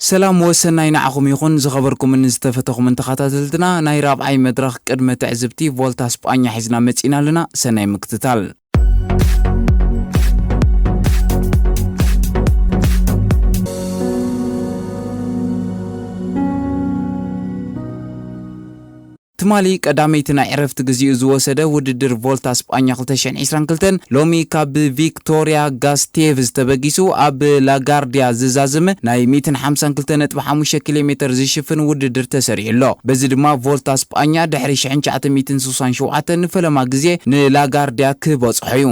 ሰላም ወሰናይ ንዓኹም ይኹን፣ ዝኸበርኩምን ዝተፈተኹምን ተኸታተልትና። ናይ ራብዓይ መድረኽ ቅድመ ትዕዝብቲ ቮልታ ስጳኛ ሒዝና መጺና ኣለና። ሰናይ ምክትታል። ትማሊ ቀዳመይቲ ናይ ዕረፍቲ ግዜኡ ዝወሰደ ውድድር ቮልታ ስጳኛ ክልተ ሽሕን ዕስራን ክልተን ሎሚ ካብ ቪክቶሪያ ጋስቴቭዝ ተበጊሱ ኣብ ላጋርዲያ ዝዛዝም ናይ ሚእትን ሓምሳን ክልተ ነጥቢ ሓሙሽተ ኪሎ ሜትር ዝሽፍን ውድድር ተሰሪዑ ኣሎ። በዚ ድማ ቮልታ ስጳኛ ድሕሪ ሽሕን ትሽዓተ ሚእትን ስሳን ሸውዓተን ንፈለማ ግዜ ንላጋርዲያ ክበጽሖ እዩ።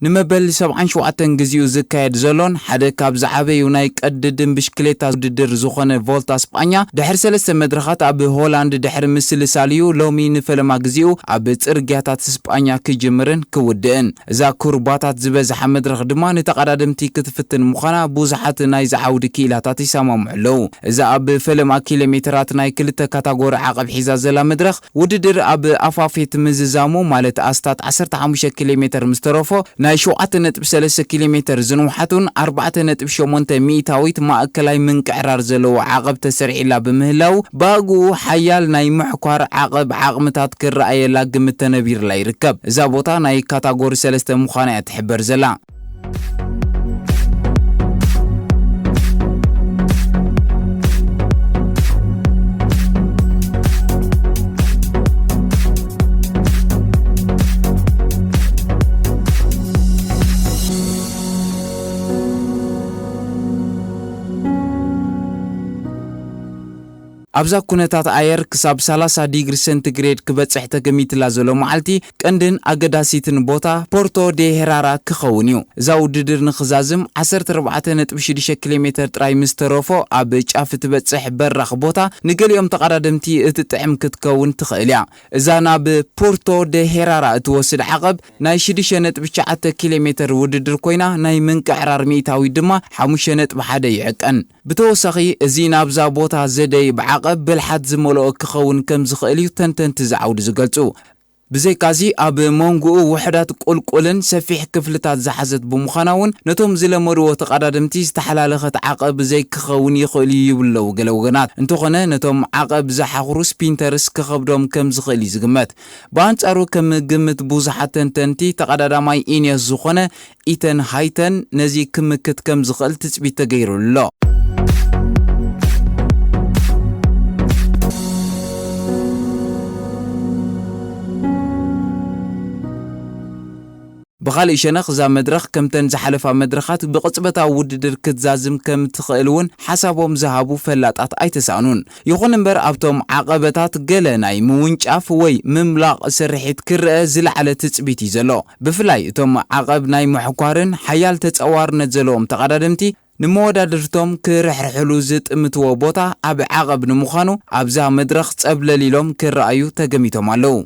ንመበል ሰብዓን ሸውዓተን ግዜኡ ዝካየድ ዘሎን ሓደ ካብ ዝዓበዩ ናይ ቅድድም ብሽክሌታ ውድድር ዝኾነ ቮልታ ስጳኛ፣ ድሕሪ ሰለስተ መድረኻት ኣብ ሆላንድ ድሕሪ ምስልሳል እዩ ሎሚ ንፈለማ ግዜኡ ኣብ ጽርግያታት ስጳኛ ክጅምርን ክውድእን። እዛ ኩርባታት ዝበዝሓ መድረኽ ድማ ንተቐዳደምቲ ክትፍትን ምዃና ብዙሓት ናይዚ ዓውዲ ክኢላታት ይሰማምዑ ኣለዉ። እዛ ኣብ ፈለማ ኪሎ ሜትራት ናይ ክልተ ካታጎሪ ዓቐብ ሒዛ ዘላ መድረኽ፣ ውድድር ኣብ ኣፋፌት ምዝዛሙ፣ ማለት ኣስታት ዓሰርተ ሓሙሽተ ኪሎ ሜትር ምስ ተረፎ፣ ናይ ሸውዓተ ነጥቢ ሰለስተ ኪሎ ሜትር ዝንውሓቱን ኣርባዕተ ነጥቢ ሸሞንተ ሚእታዊት ማእከላይ ምንቅዕራር ዘለዎ ዓቐብ ተሰሪዕላ ብምህላው፣ ብኣግኡ ሓያል ናይ ምሕኳር ዓቐብ ዓቕምታት ክረኣየላ ግምት ተነቢርላ ይርከብ። እዛ ቦታ ናይ ካታጎሪ ሰለስተ ምዃና እያ ትሕበር ዘላ። ኣብዛ ኩነታት ኣየር ክሳብ ሰላሳ ዲግሪ ሰንቲግሬድ ክበጽሕ ተገሚትላ ዘሎ መዓልቲ፣ ቀንድን ኣገዳሲትን ቦታ ፖርቶ ዴ ሄራራ ክኸውን እዩ። እዛ ውድድር ንኽዛዝም ዓሰርተ ኣርባዕተ ነጥቢ ሽዱሽተ ኪሎ ሜትር ጥራይ ምስ ተረፎ ኣብ ጫፍ እትበጽሕ በራኽ ቦታ ንገሊኦም ተቐዳደምቲ እትጥዕም ክትከውን ትኽእል እያ። እዛ ናብ ፖርቶ ዴ ሄራራ እትወስድ ዓቐብ ናይ ሽዱሽተ ነጥቢ ትሽዓተ ኪሎ ሜትር ውድድር ኮይና፣ ናይ ምንቅዕራር ሚእታዊት ድማ ሓሙሽተ ነጥቢ ሓደ ይዕቀን። ብተወሳኺ፣ እዚ ናብዛ ቦታ ዘደይብ ዓቐብ ብልሓት ዝመልኦ ክኸውን ከም ዝኽእል እዩ ተንተንቲ ዝዓውዲ ዝገልጹ። ብዘይካዚ፣ ኣብ መንጎኡ ውሑዳት ቁልቁልን ሰፊሕ ክፍልታት ዝሓዘት ብምዃና እውን፣ ነቶም ዝለመድዎ ተቐዳደምቲ ዝተሓላለኸት ዓቐብ ዘይክኸውን ይኽእል እዩ ይብሉ ኣለዉ ገለ ወገናት። እንተኾነ፣ ነቶም ዓቐብ ዝሓኽሩ ስፒንተርስ ክኸብዶም ከም ዝኽእል እዩ ዝግመት። ብኣንጻሩ፣ ከም ግምት ብዙሓት ተንተንቲ፣ ተቐዳዳማይ ኢንዮስ ዝኾነ ኢተን ሃይተን ነዚ ክምክት ከም ዝኽእል ትጽቢት ተገይሩሉ ኣሎ። ብኻልእ ሸነኽ፣ እዛ መድረኽ ከምተን ዝሓለፋ መድረኻት ብቕጽበታዊ ውድድር ክትዛዝም ከም ትኽእል እውን ሓሳቦም ዝሃቡ ፈላጣት ኣይተሳእኑን። ይኹን እምበር፣ ኣብቶም ዓቐበታት ገለ ናይ ምውንጫፍ ወይ ምምላቕ ስርሒት ክረአ ዝለዓለ ትጽቢት እዩ ዘሎ። ብፍላይ እቶም ዓቐብ ናይ ምሕኳርን ሓያል ተጸዋርነት ዘለዎም ተቐዳደምቲ ንመወዳድርቶም ክርሕርሕሉ ዝጥምትዎ ቦታ ኣብ ዓቐብ ንምዃኑ፣ ኣብዛ መድረኽ ጸብለል ኢሎም ክረኣዩ ተገሚቶም ኣለዉ።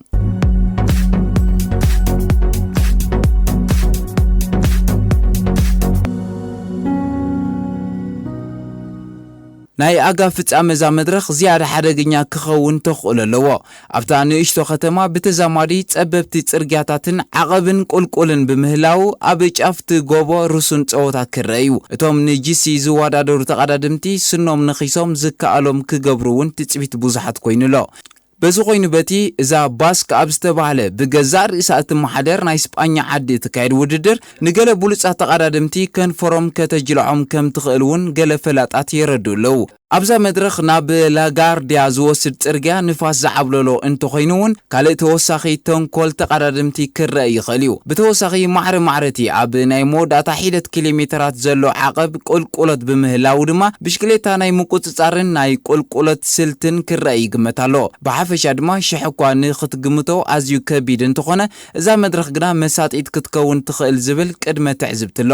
ናይ ኣጋ ፍጻመ እዛ መድረኽ ዝያዳ ሓደገኛ ክኸውን ተኽእሎ ኣለዎ። ኣብታ ንእሽቶ ከተማ ብተዛማዲ ጸበብቲ ጽርግያታትን ዓቐብን ቁልቁልን ብምህላው፣ ኣብ ጫፍቲ ጎቦ ርሱን ጸወታ ክረአ እዩ። እቶም ንጂሲ ዝወዳደሩ ተቐዳደምቲ ስኖም ነኺሶም ዝከኣሎም ክገብሩ እውን ትጽቢት ብዙሓት ኮይኑ ኣሎ። በዚ ኮይኑ በቲ፣ እዛ ባስክ ኣብ ዝተባህለ ብገዛእ ርእሳ እትመሓደር ናይ ስጳኛ ዓዲ እትካየድ ውድድር፣ ንገለ ብሉጻት ተቐዳደምቲ ከንፈሮም ከተጅልዖም ከም ትኽእል እውን ገለ ፈላጣት የረድኡ ኣለዉ። ኣብዛ መድረኽ ናብ ላጋርድያ ዝወስድ ጽርግያ ንፋስ ዝዓብለሎ እንተኾይኑ እውን፣ ካልእ ተወሳኺ ተንኮል ተቐዳደምቲ ክረአ ይኽእል እዩ። ብተወሳኺ፣ ማዕረ ማዕረቲ ኣብ ናይ መወዳእታ ሒደት ኪሎ ሜተራት ዘሎ ዓቐብ ቁልቁለት ብምህላዉ ድማ፣ ብሽክሌታ ናይ ምቁጽጻርን ናይ ቁልቁለት ስልትን ክረአ ይግመት ኣሎ። ብሓፈሻ ድማ፣ ሽሕ እኳ ንኽትግምቶ ኣዝዩ ከቢድ እንተኾነ፣ እዛ መድረኽ ግና መሳጢት ክትከውን ትኽእል ዝብል ቅድመ ትዕዝብቲ ኣሎ።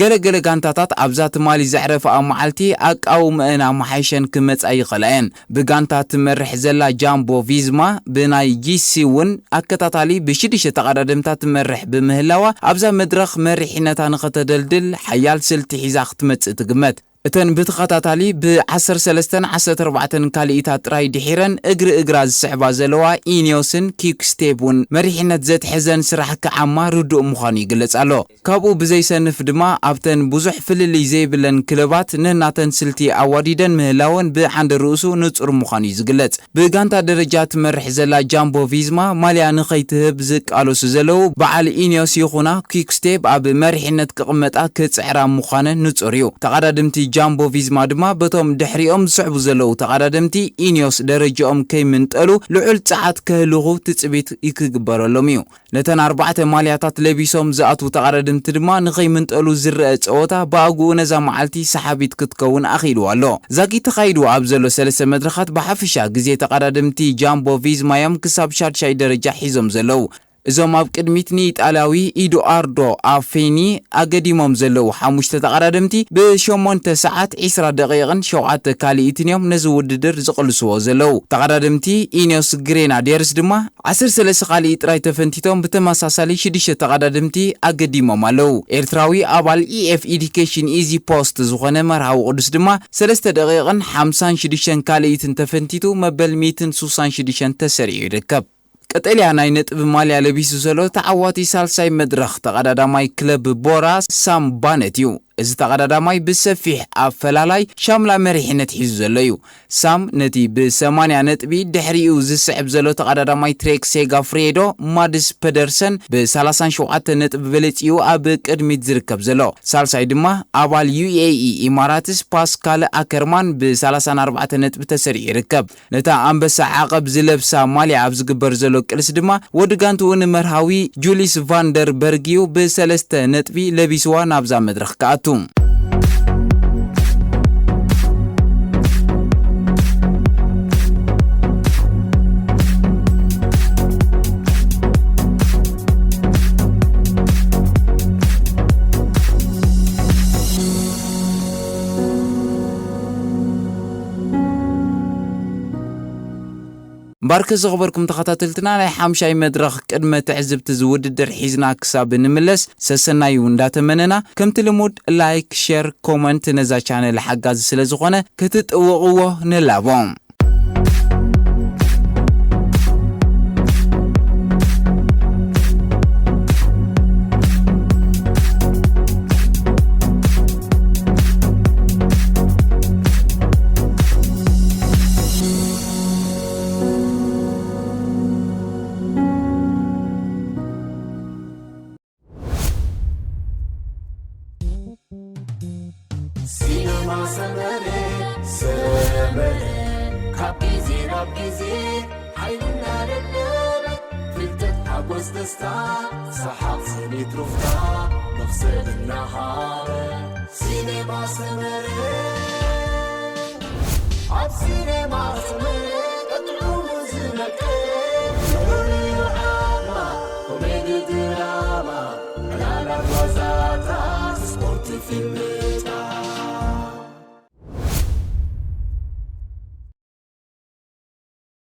ገለገለ ጋንታታት ኣብዛ ትማሊ ዘዕረፍኣ መዓልቲ ኣቃውመአን ኣመሓይሸን ክመጻ ይኽእላ እየን። ብጋንታ ትመርሕ ዘላ ጃምቦ ቪዝማ ብናይ ጂሲ እውን ኣከታታሊ ብሽዱሽተ ተቐዳደምታ ትመርሕ ብምህላዋ ኣብዛ መድረኽ መሪሕነታ ንኸተደልድል ሓያል ስልቲ ሒዛ ክትመጽእ ትግመት። እተን ብተኸታታሊ ብ ዓሰርተ ሰለስተን ዓሰርተ ኣርባዕተን ካልኢታት ጥራይ ድሒረን እግሪ እግራ ዝስዕባ ዘለዋ ኢኒዮስን ኪክስቴፕ እውን መሪሕነት ዘትሕዘን ስራሕ ክዓማ ርዱእ ምዃኑ ይግለጽ ኣሎ። ካብኡ ብዘይሰንፍ ድማ ኣብተን ብዙሕ ፍልልይ ዘይብለን ክለባት ነናተን ስልቲ ኣዋዲደን ምህላወን ብዓንደ ርእሱ ንጹር ምዃኑ እዩ ዝግለጽ። ብጋንታ ደረጃ ትመርሕ ዘላ ጃምቦ ቪዝማ ማልያ ንኸይትህብ ዝቃለሱ ዘለዉ በዓል ኢኒዮስ ይኹና ኪክስቴፕ ኣብ መሪሕነት ክቕመጣ ክጽዕራ ምዃነን ንጹር እዩ። ተቐዳድምቲ ጃምቦ ቪዝማ ድማ በቶም ድሕሪኦም ዝስዕቡ ዘለዉ ተቐዳደምቲ ኢኒዮስ ደረጃኦም ከይምንጠሉ ልዑል ጸዓት ከህልኹ ትጽቢት ይክግበረሎም እዩ። ነተን ኣርባዕተ ማልያታት ለቢሶም ዝኣትዉ ተቐዳደምቲ ድማ ንኸይምንጠሉ ዝረአ ጸወታ ብኣግኡ ነዛ መዓልቲ ሰሓቢት ክትከውን ኣኽኢልዋ ኣሎ። ዛጊት ተኻይዱ ኣብ ዘሎ ሰለስተ መድረኻት ብሓፈሻ ግዜ ተቐዳደምቲ ጃምቦ ቪዝማ እዮም ክሳብ ሻድሻይ ደረጃ ሒዞም ዘለዉ። እዞም ኣብ ቅድሚት ንኢጣልያዊ ኢዱኣርዶ ኣፌኒ ኣገዲሞም ዘለዉ ሓሙሽተ ተቐዳደምቲ ብሸሞንተ ሰዓት ዒስራ ደቂቕን ሸውዓተ ካልኢትን እዮም ነዚ ውድድር ዝቕልስዎ ዘለዉ። ተቐዳደምቲ ኢኒዮስ ግሬናዴርስ ድማ ዓሰርተ ሰለስተ ካልኢት ጥራይ ተፈንቲቶም ብተመሳሳሊ ሽዱሽተ ተቐዳደምቲ ኣገዲሞም ኣለዉ። ኤርትራዊ ኣባል ኢኤፍ ኢዲኬሽን ኢዚ ፖስት ዝኾነ መርሃዊ ቅዱስ ድማ ሰለስተ ደቂቕን ሓምሳን ሽዱሽተን ካልኢትን ተፈንቲቱ መበል ሚእትን ሱሳን ሽዱሽተን ተሰሪዑ ይርከብ። ቀጠልያ ናይ ነጥቢ ማልያ ለቢሱ ዘሎ ተዓዋቲ ሳልሳይ መድረኽ ተቐዳዳማይ ክለብ ቦራ ሳም ባነት እዩ። እዚ ተቐዳዳማይ ብሰፊሕ ኣፈላላይ ሻምላ መሪሕነት ሒዙ ዘሎ እዩ። ሳም ነቲ ብሰማንያ ነጥቢ ድሕሪኡ ዝስዕብ ዘሎ ተቐዳዳማይ ትሬክ ሴጋፍሬዶ ማድስ ፐደርሰን ብሰላሳን ሸውዓተ ነጥቢ በሊጺኡ ኣብ ቅድሚት ዝርከብ ዘሎ። ሳልሳይ ድማ ኣባል ዩኤኢ ኢማራትስ ፓስካል ኣከርማን ብሰላሳን ኣርባዕተ ነጥቢ ተሰሪዑ ይርከብ። ነታ ኣንበሳ ዓቐብ ዝለብሳ ማልያ ኣብ ዝግበር ዘሎ ቅልስ ድማ ወዲ ጋንትኡ ንመርሃዊ ጁሊስ ቫንደር በርግ እዩ ብሰለስተ ነጥቢ ለቢስዋ ናብዛ መድረኽ ክኣቱ። እምበኣርከ ዝኸበርኩም ተኸታተልትና ናይ ሓምሻይ መድረኽ ቅድመ ትዕዝብቲ ዝውድድር ሒዝና ክሳብ ንምለስ ሰሰናዩ እንዳተመነና ከምቲ ልሙድ ላይክ፣ ሸር፣ ኮመንት ነዛ ቻነል ሓጋዚ ስለ ዝኾነ ክትጥውቕዎ ንላቦ። ሲነማ ሰመረ፣ ሰመረ፣ ካብ ግዜ ናብ ግዜ ሓይልና ደለበ፣ ፍልጠት ሓጎስ ደስታ፣ ሰሓቕ ስኒት ሩፍታ፣ መኽሰብ እናሃበ። ሲነማ ሰመረ፣ ኣብ ሲነማ ሰመረ፣ ቀጥዑ ዝመቀ፣ ፍሉይ ዓማ፣ ኮሜዲ ድራማ፣ ዕላላት ዋዛታት፣ ስፖርት ፊልም፣